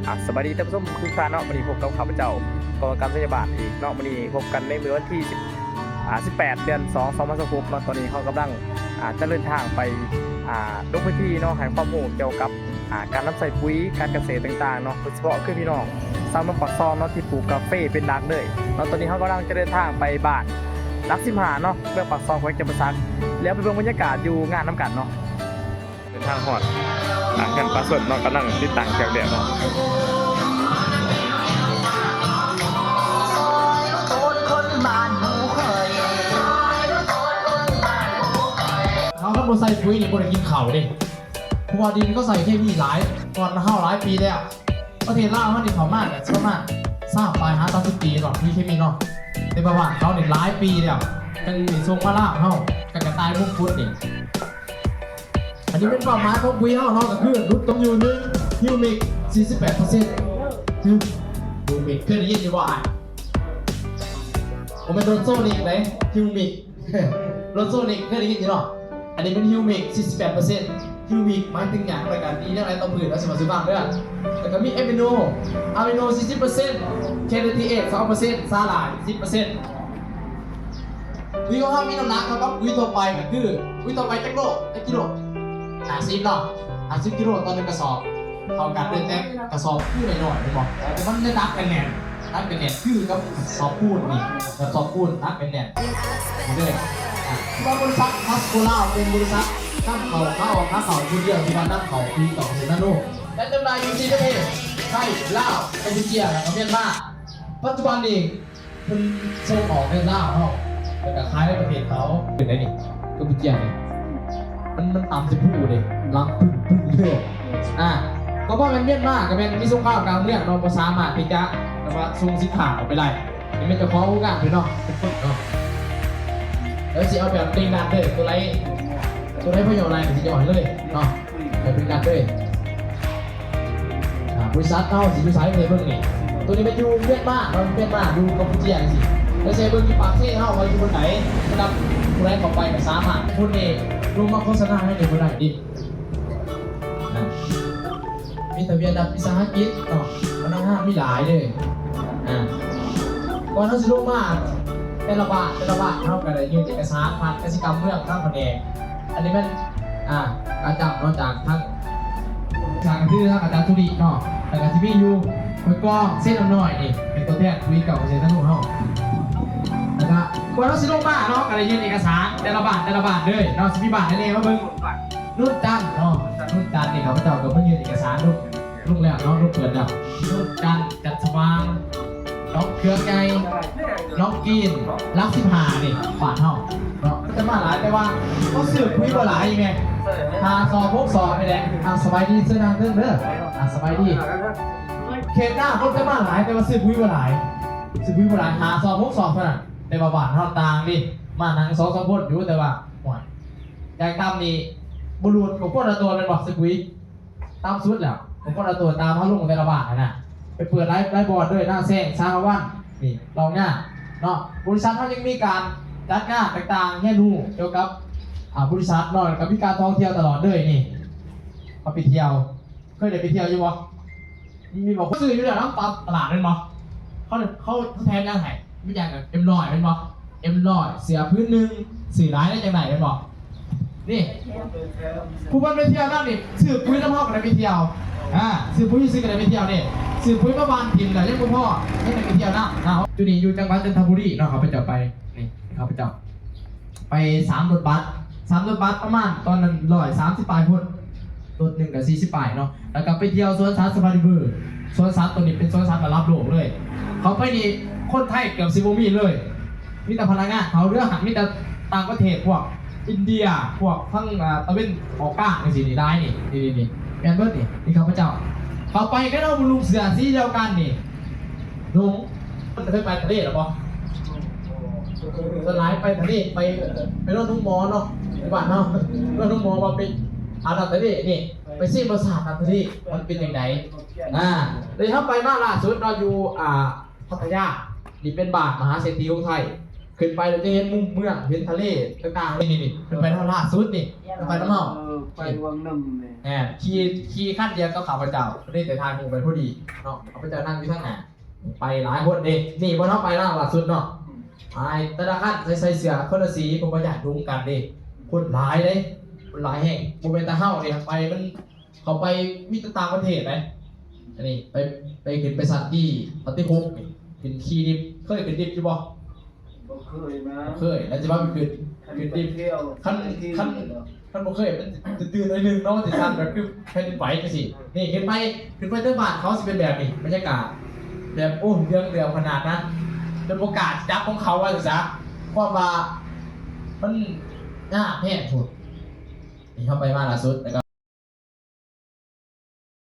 ອ່າ ສະບາຍດີທ່ານຜູ້ຊົມທຸກທ່ານເນາະ, ມື້ນີ້ພົບກັບຂ້າພະເຈົ້າ ກໍກຳໄຊຍະບາດອີກເນາະ. ມື້ນີ້ພົບກັນໃນມື້ວັນທີສິບ ອ່າ ສິບແປດ ເດືອນສອງ ສອງພັນຊາວຫົກເນາະ. ຕອນນີ້ເຮົາກຳລັງ ອ່າ ຈະເດີນທາງໄປ ອ່າ ລົງພື້ນທີ່ເນາະ, ໃຫ້ຄວາມຮູ້ກ່ຽວກັບ ອ່າ ການນຳໃຊ້ປຸຍການກະເສດຕ່າງໆເນາະ, ໂດຍສະເພາະຄືພີ່ນ້ອງຊາວເມືອງປາກຊ່ອງເນາະ ທີ່ປູກກາເຟເປັນຫຼັກເລີຍເນາະ. ຕອນນີ້ເຮົາກຳລັງຈະເດີນທາງໄປບ້ານຫຼັກສິບຫ້າເນາະ, ເມືອງປາກຊ່ອງ ແຂວງຈຳປາສັກ, ແລ້ວໄປເບິ່ງບັນຍາກາດຢູ່ງານນຳກັນເນາະ. ເດີນທາງຮອດ ອ່າ ເຮືອນປາຊົນເນາະ, ກຳລັງຕິດຕັ້ງເຄື່ອງແດດເນາະ. ເຮົາຄັນບໍ່ໃສ່ປຸຍນີ້ບໍ່ໄດ້ກິນເຂົ້າເດ້, ເພາະວ່າດິນເຂົາໃສ່ເຄມີຫຼາຍ ກ່ອນເຮົາຫຼາຍປີແລ້ວ. ປະເທດລາວເຮົານີ້ເຂົ້າມາກໍປະມານຊາວປາຍຫາສາມສິບປີເນາະ ມີເຄມີເນາະ, ແຕ່ວ່າບ້ານເຂົານີ້ຫຼາຍປີແລ້ວ ຈັ່ງໄດ້ສົ່ງມາລາວເຮົາ ກໍກະຕ່າຍມົງກຸດນີ້. ອັນນີ້ແມ່ນເປົ້າໝາຍຂອງປຸຍເຮົາເນາະ, ກໍຄືຫຼຸດລົງຢູ່ ໜຶ່ງ Humic ສີ່ສິບແປດເປີເຊັນ. Humic ເຄີຍໄດ້ຍິນຢູ່ບໍ່ອ້າຍ? ບໍ່ແມ່ນ Rosonic ເດ້ Humic. Rosonic ເຄີຍໄດ້ຍິນຢູ່ເນາະ, ອັນນີ້ເປັນ Humic ສີ່ສິບແປດເປີເຊັນ. Humic ໝາຍເຖິງຫຍັງ ແລ້ວກໍດີແນວໃດຕໍ່ພືດ ເຮົາຊິມາສູ່ຟັງເດີ. ແລ້ວກໍມີ Amino, Amino ສີ່ສິບເປີເຊັນ, K T A ສອງເປີເຊັນ, ສາຫຼ່າຍສິບເປີເຊັນ. ປຸຍຂອງເຮົາມີນ້ຳໜັກເທົ່າກັບປຸຍທົ່ວໄປ, ກໍຄືປຸຍທົ່ວໄປຈັກໂລ ຈັກກິໂລ? ຫ້າສິບເນາະ, ຫ້າສິບກິໂລຕໍ່ໜຶ່ງກະສອບ. ເທົ່າກັນເລີຍ, ແຕ່ກະສອບຄືນ້ອຍໆ ແມ່ນບໍ່? ແຕ່ມັນໄດ້ໜັກແໜ້ນ, ໜັກແໜ້ນຄືກັບກະສອບປູນນີ້, ກະສອບປູນໜັກແໜ້ນນີ້ເລີຍ. ອ່າ ຄືວ່າບໍລິສັດ Hasco ລາວ ເປັນບໍລິສັດນຳເຂົ້າ ຂາອອກ ຂາເຂົ້າຜູ້ດຽວ ທີ່ວ່ານຳເຂົ້າປຸຍກາເສດນາໂນ ແລະ ຈຳໜ່າຍຢູ່ສີ່ປະເທດ ໄທ, ລາວ, ກຳປູເຈຍ ແລະ ກໍຫວຽດນາມ. ປັດຈຸບັນນີ້ ເພິ່ນສົ່ງອອກໃນລາວເຮົາ ແລ້ວກໍຂາຍໃນປະເທດເຂົາ. ເປັນໄດນີ້ ກຳປູເຈຍນີ້ ມັນ ມັນຕຳໃສ່ພູເດ້ ຫຼັງປຶ້ງໆເລີຍ. ອ່າ ກໍບໍ່ແມ່ນຫວຽດນາມ ກໍແມ່ນມີສົງຄາມກາງເມືອງເນາະ, ບໍ່ສາມາດທີ່ຈະແບບວ່າສົ່ງສິນຄ້າອອກໄປໄດ້. ນີ້ແມ່ນເຈົ້າຂອງໂຮງງານເພິ່ນເນາະ ເປັນຄົນເນາະ. ແລ້ວຊິເອົາແບບເລັ່ງດັດເລີຍ, ຕົວໃດ ຕົວໃດພໍຫຍໍ້ໄດ້ກໍຊິຫຍໍ້ໃຫ້ເລີຍເນາະ. ໄປເບິ່ງກັນເລີຍ. ອ່າ ບໍລິສັດເຮົາຊິຢູ່ໃສ ໄປເບິ່ງນີ້. ຕົວນີ້ແມ່ນຢູ່ຫວຽດນາມເນາະ, ຫວຽດນາມ ຢູ່ກຳປູເຈຍຈັ່ງຊີ້. ແລ້ວຊິໄປເບິ່ງຢູ່ປາກເຊເຮົາວ່າຢູ່ບ່ອນໃດ. ສຳລັບຜູ້ໃດເຂົ້າໄປກໍສາມາດ, ຄົນນີ້ລົງມາໂຄສະນາໃຫ້ໄດ້ບໍ່ໄດ້ເດ້. ອ່າ ມີທະບຽນລັດວິສາຫະກິດເນາະ, ພະນັກງານມີຫຼາຍເດ້. ອ່າ ກ່ອນເຮົາຊິລົງມາ ແຕ່ລະບ້ານ ແຕ່ລະບ້ານ ເຮົາກໍໄດ້ຍື່ນເອກະສານຜ່ານກະສິກຳເມືອງທາງພະແນກ. ອັນນີ້ແມ່ນ ອ່າ ການຈຳເນາະ ຈາກທາງ ຈາກ ກໍຄືທາງອາຈານສຸລິເນາະ, ແລ້ວກໍຊິມີຢູ່ຫ້ວຍກອງ ເຊນ້ຳນ້ອຍນີ້ ເປັນຕົວແທນປຸຍເກົ່າກະເສດຕະນູນເຮົາ. ແລ້ວກໍກ່ອນເຮົາຊິລົງມາເນາະ ກໍໄດ້ຍື່ນເອກະສານແຕ່ລະບ້ານ ແຕ່ລະບ້ານເລີຍເນາະ. ຊິມີບ້ານໃດແດ່ມາເບິ່ງ. ໂນນຈັນເນາະ, ໂນນຈັນນີ້ ຂ້າພະເຈົ້າກໍມາຍື່ນເອກະສານລົງ ລົງແລ້ວເນາະ, ລົງເປີດແລ້ວ. ໂນນຈັນ ຈັນສະຫວ່າງ, ໜອງເຂືອກໃຫຍ່, ໜອງກີນ, ຫຼັກສິບຫ້ານີ້ ບ້ານເຮົາເນາະ. ມັນຈະມາຫຼາຍ ແຕ່ວ່າເຮົາຊື້ປຸຍບໍ່ຫຼາຍແມ່, ຫ້າສອບ ຫົກສອບນີ້ແຫຼະ. ອ່າ ສະບາຍດີ, ເຊີນນັ່ງເທິງເດີ. ອ່າ ສະບາຍດີ. ເຂດໜ້າຄົນຈະມາຫຼາຍ ແຕ່ວ່າຊື້ປຸຍບໍ່ຫຼາຍ, ຊື້ປຸຍບໍ່ຫຼາຍ, ຫ້າສອບ ຫົກສອບເທົ່ານັ້ນ. ແຕ່ວ່າບ້ານເຮົາຕ່າງເດ້, ມານັ່ງສອງສາມຄົນຢູ່, ແຕ່ວ່າ ໂອ້ຍ ຢ່າງຕ່ຳນີ້ບໍ່ຫຼູດກໍຄົນລະຕົວແມ່ນບໍ່? ຊື້ປຸຍ ຕ່ຳສຸດແລ້ວ ກໍຄົນລະຕົວ ຕາມເຮົາລົງແຕ່ລະບ້ານຫັ້ນນະ, ໄປເປີດຫຼາຍ ຫຼາຍບ່ອນເລີຍ, ນາແຊງ, ສາລະວັນ, ນີ້ ເລົ່າງາມເນາະ. ບໍລິສັດເຮົາຍັງມີການຈັດງານຕ່າງໆ, ຮຽນຮູ້ກ່ຽວກັບ ອ່າ ບໍລິສັດເນາະ, ແລ້ວກໍມີການທ່ອງທ່ຽວຕະຫຼອດເລີຍ. ນີ້ ເຮົາໄປທ່ຽວ, ເຄີຍໄດ້ໄປທ່ຽວຢູ່ບໍ່? ມີບໍ່? ຊື້ຢູ່ແລ້ວນຳຕາມຕະຫຼາດແມ່ນບໍ່? ເຂົາ ເຂົາ ເຂົາແຖມຫຍັງໃຫ້? ມີຫຍັງ? ເອັມຮ້ອຍແມ່ນບໍ່? ເອັມຮ້ອຍ ເສື້ອຜືນໜຶ່ງ ຊື້ຫຼາຍໄດ້ຈັ່ງໃດແມ່ນບໍ່? ນີ້ ຜູ້ເພິ່ນໄປທ່ຽວນຳນີ້ ຊື້ປຸຍນຳເຮົາກໍໄດ້ໄປທ່ຽວ. ອ່າ ຊື້ປຸຍຊື່ໆກໍໄດ້ໄປທ່ຽວນີ້, ຊື້ປຸຍມາຫວ່ານຖິ້ມແລ້ວຍັງບໍ່ພໍ ຍັງໄດ້ໄປທ່ຽວນຳເນາະ. ຢູ່ນີ້ຢູ່ຈັງຫວັດຈັນທະບູລີເນາະ, ຂ້າພະເຈົ້າໄປ ນີ້ ຂ້າພະເຈົ້າ ໄປສາມລົດບັສ, ສາມລົດບັສປະມານຕອນນັ້ນຮ້ອຍສາມສິບປາຍຄົນ, ລົດໜຶ່ງກໍສີ່ສິບປາຍເນາະ. ແລ້ວກໍໄປທ່ຽວສວນສັດ Safari World, ສວນສັດໂຕນີ້ເປັນສວນສັດລະດັບໂລກເລີຍ. ເຂົ້າໄປນີ້ຄົນໄທເກືອບຊິບໍ່ມີເລີຍ, ມີແຕ່ພະນັກງານເຂົາເຫຼືອຫັ້ນ, ມີແຕ່ຕ່າງປະເທດ ພວກອິນເດຍ ພວກທາງ ອ່າ ຕາເວັນອອກກາງຈັ່ງຊີ້ນີ້ຫຼາຍນີ້. ນີ້ໆໆ ແມ່ນເບິດນີ້, ນີ້ຂ້າພະເຈົ້າເຂົ້າໄປກໍເອົາລຸງເສື້ອສີດຽວກັນນີ້. ລຸງ ເຄີຍໄປທະເລແລ້ວບໍ່? ສ່ວນຫຼາຍໄປທະເລ ໄປ ໄປນອນໂຮງໝໍເນາະ, ຢູ່ບ້ານເຮົາ ນອນໂຮງໝໍ ວ່າໄປຫານ້ຳທະເລນີ້, ໄປຊີມລົດຊາດນ້ຳທະເລ ມັນເປັນຈັ່ງໃດ. ອ່າ ແລ້ວເຮົາໄປມາລ່າສຸດເນາະ ຢູ່ ອ່າ ພັດທະຍາ, ນີ້ເປັນບ້ານມະຫາເສດຖີຂອງໄທ. ຂຶ້ນໄປແລ້ວຈະເຫັນມຸມເມືອງ ເຫັນທະເລຕ່າງໆ. ນີ້ໆໆ ເພິ່ນໄປນຳເຮົາລ່າສຸດນີ້, ເພິ່ນໄປນຳເຮົາ. ໄປວັງໜຶ່ງນີ້ ແມ່ນ ຂີ່ ຂີ່ຄັນດຽວກັບຂ້າພະເຈົ້າ ໄດ້ແຕ່ຖ່າຍຮູບໄປພໍດີເນາະ ຂ້າພະເຈົ້ານັ່ງຢູ່ທາງໜ້າ ໄປຫຼາຍຄົນເດ້ ນີ້ບໍ່ເນາະ ໄປລາວລ່າສຸດເນາະ ອືມ ໄປແຕ່ລະຄັນໃສ່ ໃສ່ເສື້ອຄົນລະສີ ເພາະວ່າຢ້ານດຸກັນເດ້ ຄົນຫຼາຍເດ້ ຄົນຫຼາຍແຮງ ບໍ່ແມ່ນແຕ່ເຮົາເດ້ ໄປມັນ ເຂົ້າໄປມີແຕ່ຕ່າງປະເທດໃດ໋ ອັນນີ້ໄປ ໄປຂຶ້ນໄປຊັ້ນທີ ຊັ້ນທີຫົກນີ້ ຂຶ້ນຂີ່ລິບ ເຄີຍຂຶ້ນລິບຢູ່ບໍ່? ບໍ່ເຄີຍນະ ບໍ່ເຄີຍ ແລ້ວຊິວ່າໄປຂຶ້ນ ຂຶ້ນລິບ ຄັນ ຄັນ ຄັນບໍ່ເຄີຍມັນຈະຕື່ນໜ້ອຍໜຶ່ງເນາະ ມັນຊິສັ່ນແບບຄືແຜ່ນດິນໄຫວຈັ່ງຊີ້ ນີ້ຂຶ້ນໄປ ຂຶ້ນໄປເທິງບ້ານເຂົາຊິເປັນແບບນີ້ ບັນຍາກາດແບບ ໂອ້ ເຫຼືອງໆຂະໜາດນັ້ນ ຈົນບໍ່ກ້າຈັບຂອງເຂົາວ່າຊັ້ນຊະ ຄວາມວ່າມັນງາມແຮງພຸ້ນ ທີ່ເຮົາໄປມາລ່າສຸດ ແລ້ວກໍ